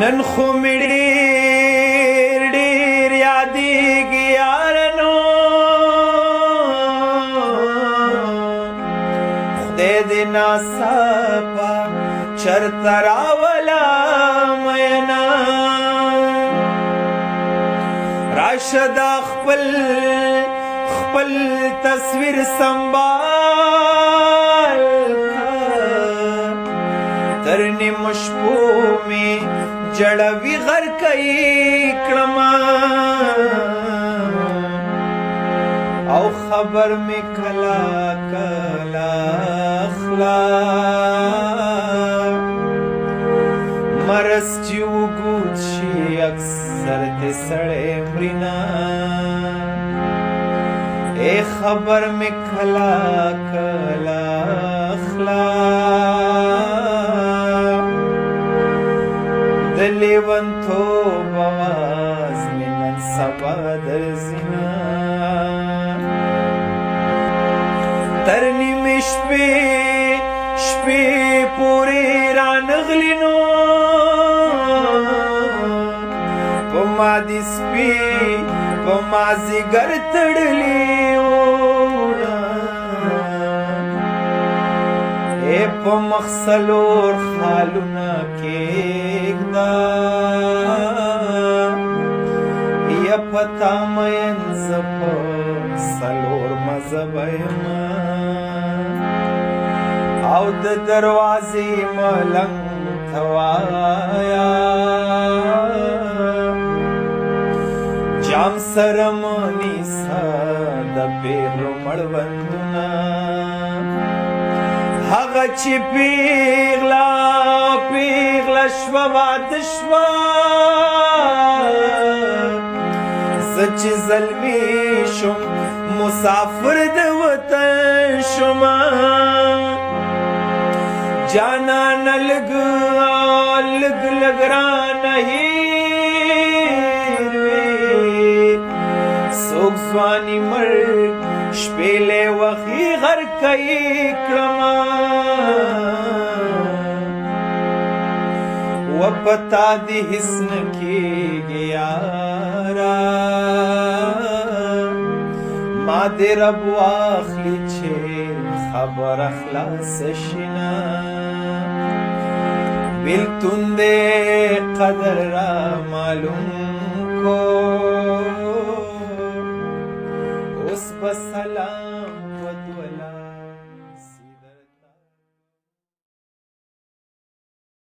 نن خو مې ډېر ډېر یادېږي یارانو، خدای دې ناڅاپه چرته راوله مینا. راشه دا خپل خپل تصویر سنبال تر نیمو شپو مې جړوي غرقوي کړمه، او خبر مې کله کله اخلا. مرض چې وګود شي اکثر ته سړی مرینه، اے خبر مې کله کله اخلا. د لیونتوب اواز مې نن سبا درځینه، تر نیمې شپې شپې پورې رانغلي نو په ما دې سپي په ما ځیګر تړلي وونه. ای په مخ څلور خالونه کېږده، یا په تا مین زه په څلور مذهبه یمه. او د دروازې ملنګ ته وایا جام سره مونیسه د پیغلو مړوندونه. هغه چې پیغله پیغله شوه واده شوه، زه چې زلمی شوم مسافر د وطن شوم. جانان لږ لږ لږ رانه هېر وې، څوک ځواني مرګ شپېلې وخي غرقوي کړمه. و پتا دې هیڅ نه کېږي یاره، ما دې رب واخلي چې خبره خلاصه شي نه. بیلتون دې قدر را معلوم کو، اوس به سلام